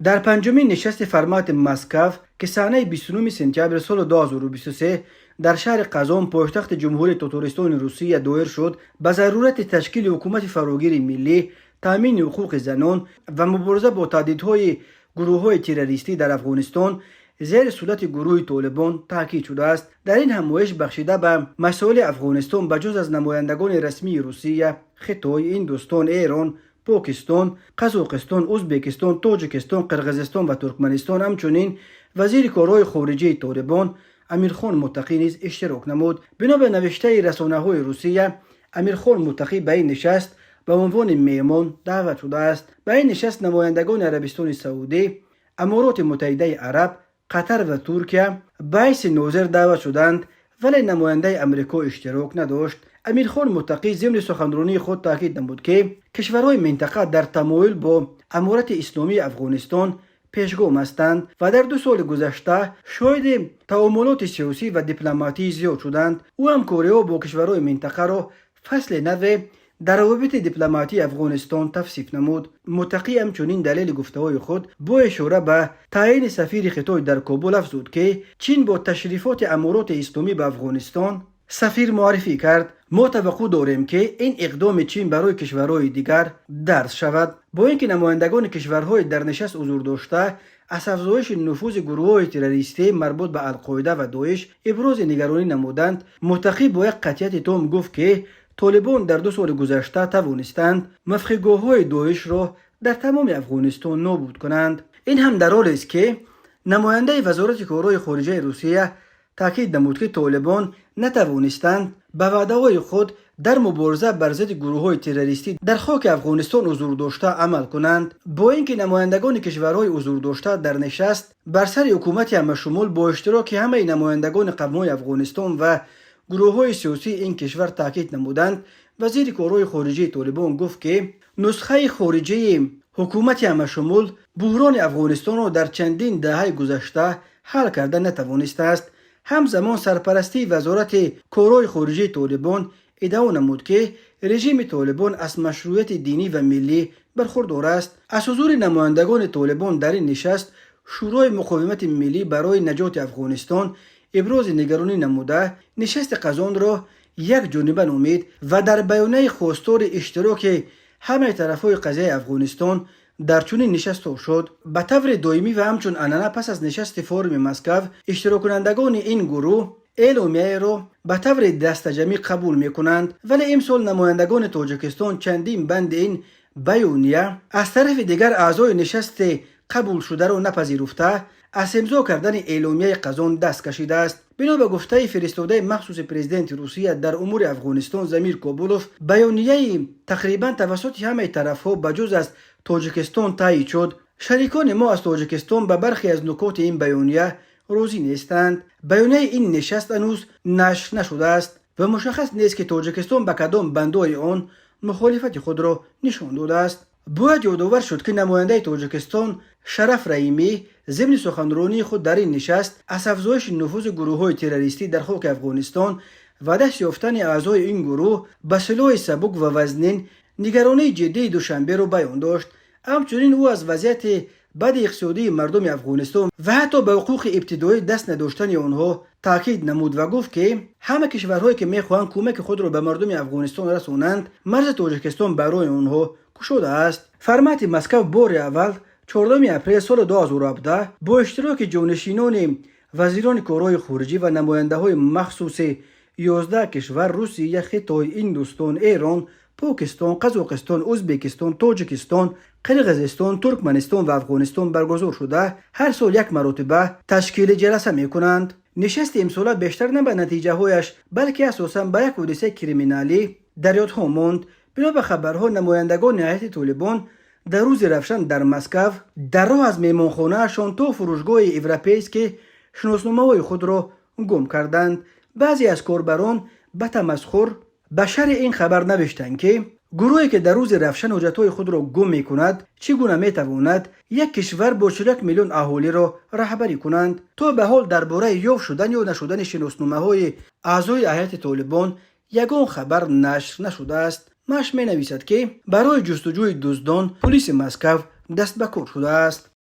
Дар панҷумин нишасти формати Москав, ки санаи 29 сентябри соли 2023 дар шаҳри Қазон, пойтахти Ҷумҳурии Тотористони Русия, доир шуд, ба зарурати ташкили ҳукумати фарогири миллӣ, таъмини ҳуқуқи занон ва мубориза бо таҳдидҳои гурӯҳҳои террористӣ дар Афғонистон зери султати гурӯҳи Толибон таъкид шудааст. Дар ин ҳамоиш, бахшида ба масоили Афғонистон, ба ҷуз аз намояндагони расмии Русия, Хитой, Ҳиндустон, Эрон, Покистон, Қазоқистон, Ӯзбекистон, Тоҷикистон, Қирғизистон ва Туркманистон, ҳамчунин вазири корҳои хориҷии Толибон Амирхон Муттақӣ низ иштирок намуд. Бино ба навиштаи расонаҳои Русия, Амирхон Муттақӣ ба ин нишаст ба унвони меҳмон даъват шудааст. Ба ин нишаст намояндагони Арабистони Саудӣ, Амороти Муттаҳидаи Араб, Қатар ва Туркия ба ҳайси нозир даъват шуданд, вале намояндаи Амрико иштирок надошт. Амирхон Муттақӣ зимни суханронии худ таъкид намуд, ки кишварҳои минтақа дар тамоюл бо Аморати Исломии Афғонистон пешгом ҳастанд ва дар 2 соли гузашта шоҳиди таомулоти сиёсӣ ва дипломатии зиёд шуданд. Ӯ ҳамкориҳо бо кишварҳои минтақаро фасли наве дар равобити дипломатии Афғонистон тавсиф намуд. Муттақӣ ҳамчунин далели гуфтаҳои худ бо ишора ба таъйини сафири Хитой дар Кобул афзуд, ки Чин бо ташрифоти Амороти Исломӣ ба Афғонистон сафир муаррифӣ кард. Мо таваққӯъ дорем, ки ин иқдоми Чин барои кишварҳои дигар дарс шавад. Бо ин ки намояндагони кишварҳои дар нишаст ҳузур дошта аз афзоиши нуфузи гурӯҳҳои террористӣ марбут ба Алқоида ва Доиш ибрози нигаронӣ намуданд, Муттақӣ бо як қатъияти том гуфт, ки Толибон дар 2 соли гузашта тавонистанд мавқеъгоҳҳои Доишро дар тамоми Афғонистон нобуд кунанд. Ин ҳам дар ҳолест, ки намояндаи Вазорати корҳои хориҷаи Русия таъкид намуд, ки Толибон натавонистанд ба ваъдаҳои худ дар мубориза бар зидди гурӯҳҳои террористӣ дар хоки Афғонистон ҳузурдошта амал кунанд. Бо ин ки намояндагони кишварҳои ҳузурдошта дар нишаст бар сари ҳукумати ҳамашумул бо иштироки ҳамаи намояндагони қавмҳои Афғонистон ва гурӯҳҳои сиёсии ин кишвар таъкид намуданд, вазири корҳои хориҷии Толибон гуфт, ки нусхаи хориҷии ҳукумати ҳамашумул буҳрони Афғонистонро дар чандин даҳаи гузашта ҳал карда натавонистааст. Ҳамзамон сарпарастии Вазорати корҳои хориҷии Толибон иддао намуд, ки режими Толибон аз машрӯияти динӣ ва миллӣ бархурдор аст. Аз ҳузури намояндагони Толибон дар ин нишаст Шӯрои муқовимати миллӣ барои наҷоти Афғонистон ибрози нигаронӣ намуда, нишасти Қазонро якҷониба номид ва дар баёнияи хостори иштироки ҳамаи тарафҳои қазияи Афғонистон дар чунин нишастҳо шуд. Ба таври доимӣ ва ҳамчун анъана пас аз нишасти форуми Москав иштироккунандагони ин гурӯҳ эъломияеро ба таври дастаҷамӣ қабул мекунанд, вале имсол намояндагони Тоҷикистон чандин банди ин баёния аз тарафи дигар аъзои нишасти қабулшударо напазируфта, аз имзо кардани эъломияи Қазон даст кашидааст. Бино ба гуфтаи фиристодаи махсуси президенти Русия дар умури Афғонистон Замир Кобулов, баёнияи тақрибан тавассути ҳамаи тарафҳо ба ҷуз аз Тоҷикистон таъйид шуд. Шарикони мо аз Тоҷикистон ба бархе аз нукоти ин баёния розӣ нестанд. Баёнияи ин нишаст ҳанӯз нашр нашудааст ва мушаххас нест, ки Тоҷикистон ба кадом бандҳои он мухолифати худро нишон додааст. Бояд ёдовар шуд, ки намояндаи Тоҷикистон Шараф Раимӣ зимни суханронии худ дар ин нишаст аз афзоиши нуфузи гурӯҳҳои террористӣ дар хоки Афғонистон ва даст ёфтани аъзои ин гурӯҳ ба силоҳи сабук ва вазнин нигаронии ҷиддии Душанберо баён дошт. Ҳамчунин ӯ аз вазъияти бади иқтисодии мардуми Афғонистон ва ҳатто ба ҳуқуқи ибтидоӣ даст надоштани онҳо таъкид намуд ва гуфт, ки ҳама кишварҳое, ки мехоҳанд кӯмаки худро ба мардуми Афғонистон расонанд, марзи Тоҷикистон барои онҳо кушода аст. Формати Москав бори аввал 4 апрел соли 2017 бо иштироки ҷонишинони вазирони корҳои хориҷӣ ва намояндаҳои махсуси 11 кишвар: Русия, Хитой, Ҳиндустон, Эрон, Покистон, Қазоқистон, Ӯзбекистон, Тоҷикистон, Қирғизистон, Туркманистон ва Афғонистон баргузор шуда, ҳар сол як маротиба ташкили ҷаласа мекунанд. Нишасти имсола бештар на ба натиҷаҳояш, балки асосан ба як ҳодисаи криминалӣ дар ёдҳо монд. Бино ба хабарҳо, намояндагони ҳайати Толибон дар рӯзи равшан дар Москав дар роҳ аз меҳмонхонаашон то фурӯшгоҳи Европейский шиносномаҳои худро гум карданд. Баъзе аз корбарон ба тамасхур ба шарҳи ин хабар навиштанд, ки гурӯҳе, ки дар рӯзи равшан ҳуҷҷатҳои худро гум мекунад, чӣ гуна метавонад як кишвар бо 41 миллион аҳолиро раҳбарӣ кунанд? То ба ҳол дар бораи ёфт шудан ё нашудани шиносномаҳои аъзои ҳайати Толибон ягон хабар нашр нашудааст. Маш менависад, ки барои ҷустуҷӯи дуздон пулиси Москав даст ба кор шудааст.